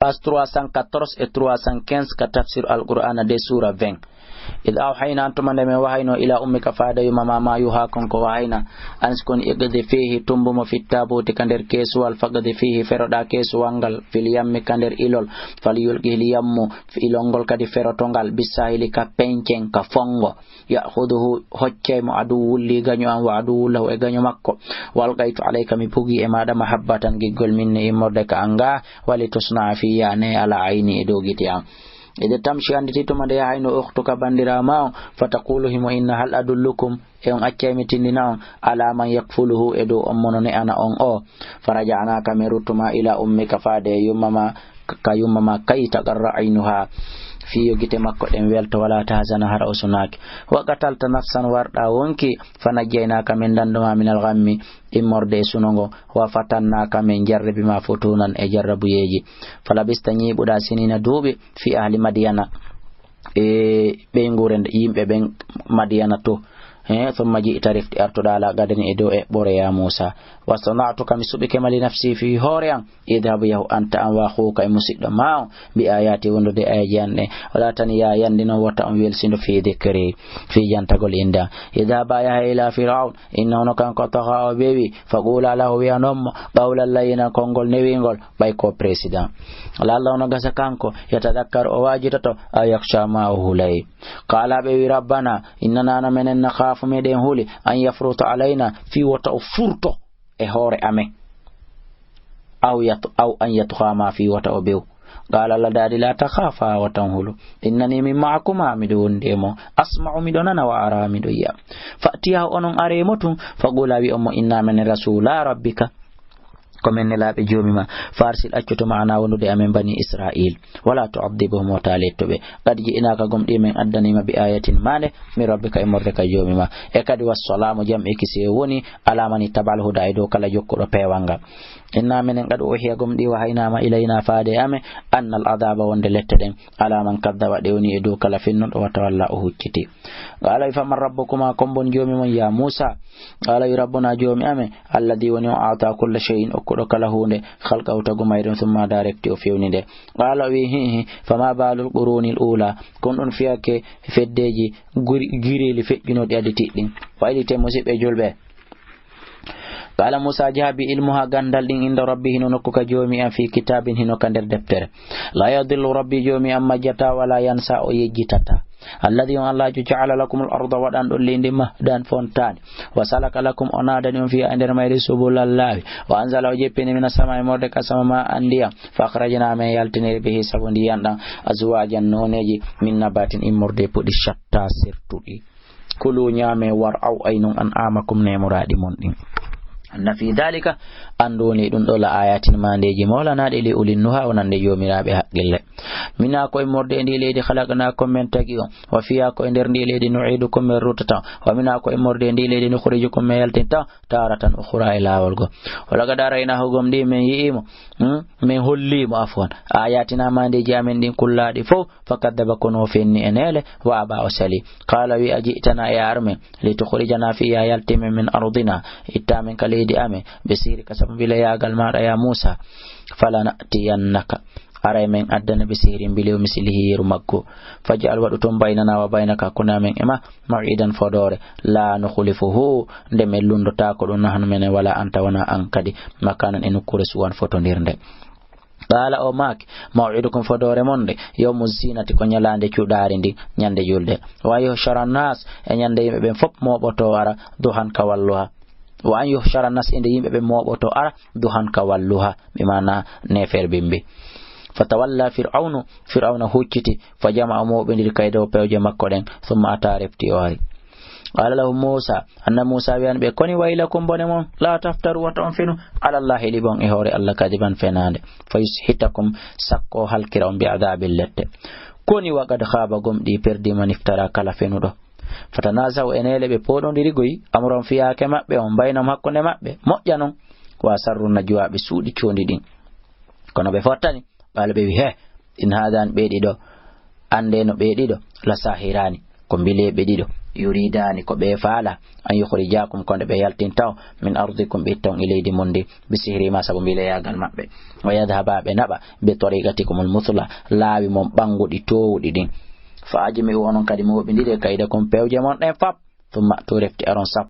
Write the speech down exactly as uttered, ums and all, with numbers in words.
Page trois cent quatorze et trois cent quinze ka tafsir Alqur'aana de, suura vingt. Id awhayna, an tuma nde men wahayno, ila ummika, faade yumma ma, ma yuha, kon ko wahayna. An si kon iqdi fihi, tumbu mo, fi tabuti, ka nder keesuwal, faqdi fihi, feroɗa keesuwal ngal, fil yammi, ka nder ilol, fal yulqihil yammu, ilol ngol kadi feroto ngal, bissahili, ka pencen, ka fongo. Ya'khuduhu, hoccay mo, aduwwun li, gaño am, wa aduwwun lahu, e gaño makko. Wa alqaytu alayka, mi bugi e maaɗa, mahabbatan, giggol minni, immorde ka an ga, wa litusna'a fi, yaane ala ayni, e dow gite am. Ede tamshi, annditi tuma nde yahayno, ukhtuka, banndiraa ma on, fa taqulu, himo inna, hal adullukum, e on accay mi tindina on, ala man yakfuluhu, e dow on mono ne'ana on o. Faraja'naka, min ruttuma, ila ummika, faade e yumma ma, ka yumma ma, kay taqarra aynuha, fii yo gite makko ɗen welto, wala tahzana, hara o sunaaki. Wa qatalta nafsan, warɗa wonki, fa najjaynaka, min dannduma, minal ghammi, immorde e suno ngo, wa fatannaka, min jarrabi ma, futunan, e jarrabuyeeji. Fa labista, ñiiɓuɗa, sinina, duuɓi, fi ahli Madyana, e ɓeynguure nde, yimɓe ɓen Madyana to. He, thumma ji'ta, refti artuɗa, ala qadarin, e dow eɓɓore, ya Muusa. Wastana'tuka, mi suɓike ma, li nafsi, fii hoore am. Idhab, yahu, anta, an wa akhuka, e musiɗɗo ma on, bi ayati, wondude e ayaji an ɗen. Wala taniya, yande non, wota on welsindo, fi dhikri, fii jantagol innde am. Idhaba, yaha, ila Fir'awn, innahu, no kanko, tagha, o bewi. Faqula lahu, wi'anon mo, qawlan layyinan, konngol newingol, ɓay ko président. La'allahu, no gasa kanko, yatadhakkaru, o waajitoto, aw yakhsha, ma o hulay. Qala, ɓe wi, rabbana, innana, no menen, nakhafu, meɗen huli, an yafruta alayna, fii wota o furto e hoore amen. Aw yat-, aw an yatgha, ma fii wota o bew. Qala, Allah daɗi, la takhafa, wota on hulu. Innani, min ma'akuma, miɗo wondi e mon. Asma'u, miɗo nana, wa ara, miɗo yi'a. Fa'tiyahu, onon are mo tun. Faqula, wi'on mo, inna, menen, rasula rabbika, ko men nelaaɓe joomi ma. Fa arsil, accu to ma'ana, wondude e amen, bani Israil. Wala tu'adhibuhum, wota lettu ɓe. Qad ji'naka, gomɗii men addanii ma, bi ayatin, maande, min rabbika, immorde ka joomi ma. E kadi, wassalamu, jam e kisiyee woni, ala man ittaba'al huda, e dow kala jokkuɗo peewal ngal. Inna, menen, qad uhiya, gomɗii wahaynama, ilayna, faade e amen, annal adhaba, wonde lette ɗen, ala man kadhaba, ɗe woni e dow kala fennuɗo, wa tawalla, o hucciti. Qala, wi, faman rabbukuma, kon bon joomi mon, ya Muusa? Qala, wi, rabbuna, joomi amen, alladhi, woni on, a'ta kulla shay'in, okkuɗo kala huunde, khalqahu, tagu mayre, thumma hada, refti o fewni nde. Qala, o wi, hi, hi, fama balul qurunil ula, kon ɗum fiyake feddeji guri-, gireli feƴƴunoɗi aditi ɗin. Waylite, musiɓɓe julɓe. Qala Muusa, jaabi, ilmuha, ganndal ɗin, inda rabbi, hino nokku ka joomi am, fi kitabin, hino ka nder deftere. La yadillu rabbi, joomi am majjata, wala yansa, o yejjitata. Alladhi, on Allaajo, ja'ala lakumul arda, waɗan ɗon leydi mahdan, fontaani. Wa salaka lakum, o naadani on, fiha, e nder mayri, subulan, laawi. Wa anzala, o jippini, mina samaa'i, immorde ka sama, ma'an, ndiyam. Fa akhrajna, men yaltiniri, bihi, sabu ndiyam ɗam, azwajan, nooneeji, min nabatin, immorde e puɗi, shatta, sertuɗi. Kulu, ñaame, war'aw, aynun, an'amakum, neemoraaɗi mon ɗin. Inna fi dhalika, anndu woni ɗum ɗo, la ayatin, maandeeji mawlanaaɗi, li ulin nuha, wonande joomiraaɓe haqqille. Mina, ko immorde e ndi leydi, khalaqnakum, men tagi on. Wa fiha, ko e nder ndi leydi, nu'idukum, men ruttata on. Wa mina, ko immorde e ndi leydi, nukhrijukum, men yaltinta on, taratan ukhra, e laawol goo. Wa laqad araynahu, gomɗii men yi'ii mo, hmm? Men hollii mo, afwan, ayatina, maandeeji amen ɗin kullaaɗi fow. Fakadhaba, kono o fenni e neele, wa aba, o sali. Qala, wi, aji'tana, e a ar men, litukhrijana, fii yo a yaltin men, min ardina, itta men ka leydi amen, bi sihrika, sabu mbileyaagal maaɗa, ya Muusa. Falana'tiyannaka, aray men addana, bi sihrin, mbilew, mislihi, yeru maggu. Faj'al, waɗu tun, baynana wa baynaka, hakkunde amen e ma, maw'idan, fodoore, la nukhlifuhu, nde men lunndotaako ɗum, nahnu, menen, wala anta, wona an kadi, makanan, e nokkuure, suwan, fotondirnde. Qala, o maaki, maw'idukum, fodoore mon nde, yawmu zinati, ko ñalaande cuɗaari ndin, ñande julde. Wa an yuhshara nas, e ñande yimɓe ɓen fof mooɓoto ara, duhan ka walluha. Wa an yuhshara nas, e nde yimɓe ɓen mooɓoto ara, duhan ka walluha, bi maana neefer bimbi. Fatawalla Fir'awnu, Fir'awna hucciti, fa jama'a, o mooɓindiri, kaydahu, pewje makko ɗen, thumma ata, refti o ari. Qala lahum Musa, annabi Musa wi'ani ɓe, koni waylakum, bone mon, la taftaru, wata on fenu, ala Allahi, liɓon, e hoore Allah, kadiban, fenaande, fa yushitakum, sakko halkira on, bi adabin, lette. Koni wa qad khaba, gomɗii perdii, man iftara, kala fenuɗo. Fatanaza'u, e neele ɓe pooɗondiri goy, amron, fiyaake maɓɓe on, baynahum, hakkunde maɓɓe, moƴƴa non. Wa asarru najwa, ɓe suuɗi coondi ɗin. Kono ɓe fottani, qala, ɓe wi, he, in haadani, ɓee ɗiɗo, annde no ɓee ɗiɗo, la sahirani, Ko mbileeɓe ɗiɗo, yuridaani, ko ɓe faala, an yukhrijakum, ko nde ɓe yaltinta on, min ardikum, ɓe itta on e leydi mon ndi, bi sihrihima, sabu mbileyagal maɓɓe, wa yadhhaba, ɓe naɓa, bi tariqatikumul muthla, laawi mon ɓannguɗi toowuɗi ɗin. Fa ajmi'u, onon kadi mooɓindire, kaydakum, pewje mon ɗen fop, thumma a'tu, refti aron, saf